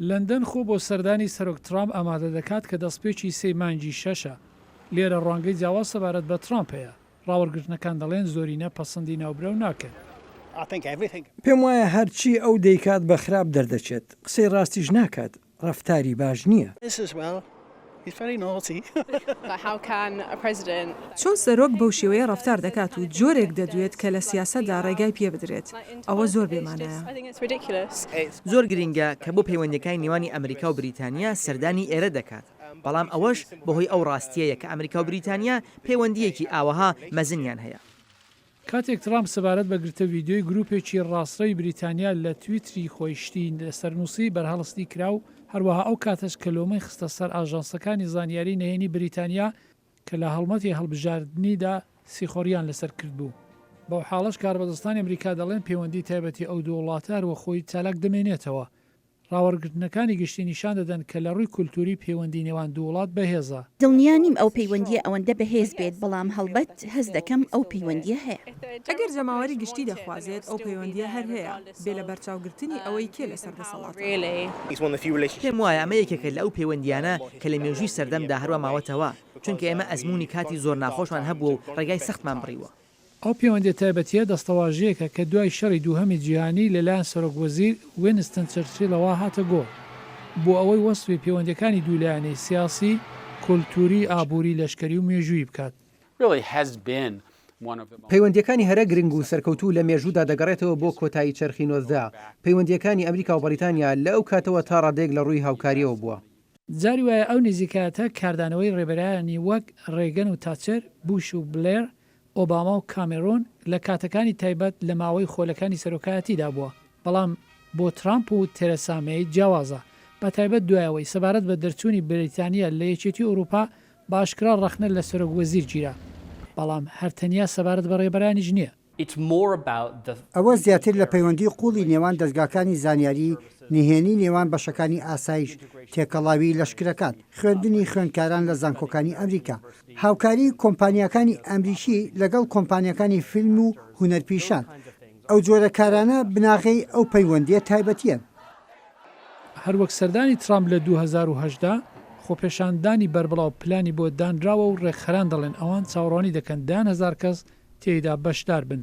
لەندەن خۆ بۆ سەردانی سەرۆک ترامپ ئامادە دەکات کە دەستپێکی سێی مانگی شەشە. لێرە ڕوانگەی جیاواز سەبارەت بە ترامپ هەیە. ڕاوەرگرتنەکان دەڵێن زۆرینە پەسەندی ناوبراو ناکەن. پێم وایە هەرچی ئەو دەیکات بە خراپ دەردەچێت، قسەی ڕاستیش ناکات، ڕەفتاری باش نییە. چۆن سەرۆک بەو شێوەیە ڕەفتار دەکات و جۆرێک دەدوێت کە لە سیاسەتدا ڕێگای پێ بدرێت، ئەوە زۆر بێ مانایە. زۆر گرینگە کە بۆ پەیوەندییەکانی نێوانی ئەمریکا و بریتانیا سەردانی ئێرە دەکات، بەڵام ئەوەش بەهۆی ئەو ڕاستییەیە کە ئەمریکا و بریتانیا پەیوەندییەکی ئاوەها مەزنیان هەیە. کاتێک ترامپ سەبارەت بە گرتە ڤیدیۆی گروپێکی ڕاستڕەوی بریتانیا لە تویتری خۆی شتی لەسەر نووسی بەرهەڵستی کرا و هەروەها ئەو کاتەش کە لۆمەی خستە سەر ئاژانسەکانی زانیاری نهێنی بریتانیا کە لە هەڵمەتی هەڵبژاردنیدا سیخۆڕیان لەسەر کردبوو. بەو حاڵەش کاربەدەستانی ئەمریکا دەڵێن پەیوەندی تایبەتی ئەو دوو وڵاتە هەروە خۆی چالاک دەمێنێتەوە. ڕاوەرگرتنەکانی گشتی نیشان دەدەن کە لە ڕووی کولتووری پەیوەندی نێوان دوو وڵات بەهێزە. دڵنیا نیم ئەو پەیوەندییە ئەوەندە بەهێز بێت، بەڵام هەڵبەت هەست دەکەم ئەو پەیوەندییە هەیە. ئەگەر جەماوەری گشتی دەخوازێت، ئەو پەیوەندییە هەر هەیە، بێ لەبەرچاوگرتنی ئەوەی کێ لەسەر دەسەڵاتە. پێم وایە ئەمە یەکێکە لە ئەو پەیوەندییانە کە لە مێژووی سەردەمدا هەروا ماوەتەوە، چونکە ئێمە ئەزموونی کاتی زۆر ناخۆشمان هەبووە و ڕێگای سەختمان بڕیوە. ئەو پێوەندیە تایبەتیە دەستەواژەیەکە کە دوای شەڕی دووهەمی جیهانی لەلایەن سەرۆک وەزیر وینستن چرچیڵەوە هاتە گۆڕ بۆ ئەوەی وەسفی پێوەندیەکانی دوولایەنەی سیاسی، کولتووری، ئابووری، لەشکەری و مێژوویی بکات. پەیوەندیەکانی هەرە گرنگ و سەرکەوتوو لە مێژوودا دەگەڕێتەوە بۆ کۆتایی چەرخی 19. پەیوەندیەکانی ئەمریکا و بەڕیتانیا لە ئەو کاتەوە تا ڕادەیەک لە ڕووی هاوکاریەوە بووە. جاری وایە ئەو نزیکایەتە کاردانەوەی ڕێبەرانی وەک ڕێگەن و تاچەر، بوش و بلێر، ئۆباما و کامێرۆن لە کاتەکانی تایبەت لە ماوەی خۆلەکانی سەرۆکایەتیدا بووە، بەڵام بۆ ترامپ و تێرێسا مەی جیاوازە، بەتایبەت دوای ئەوەی سەبارەت بە دەرچوونی بەریتانیا لە یەکێتی ئەوروپا بە ئاشکرا ڕەخنە لە سەرۆک وەزیر گیرا، بەڵام هەر تەنیا سەبارەت بە ڕێبەرانیش نییە. ئەوە زیاتر لە پەیوەندی قووڵی نێوان دەزگاکانی زانیاری نهێنی نێوان بەشەکانی ئاسایش، تێکەڵاوی لەشکرەکان، خوێندنی خوێندکاران لە زانکۆکانی ئەمریکا، هاوکاری کۆمپانیاکانی ئەمریکی لەگەڵ کۆمپانیاکانی فیلم و هونەرپیشان، ئەو جۆرە کارانە بناغەی ئەو پەیوەندییە تایبەتییەن. هەروەک سەردانی ترامپ لە 2018، خۆپێشاندانی بەربڵاو پلانی بۆ دانراوە و ڕێکخەران دەڵێن ئەوان چاوەڕوانی دەکەن دەیان هەزار کەس تێیدا بەشدار بن.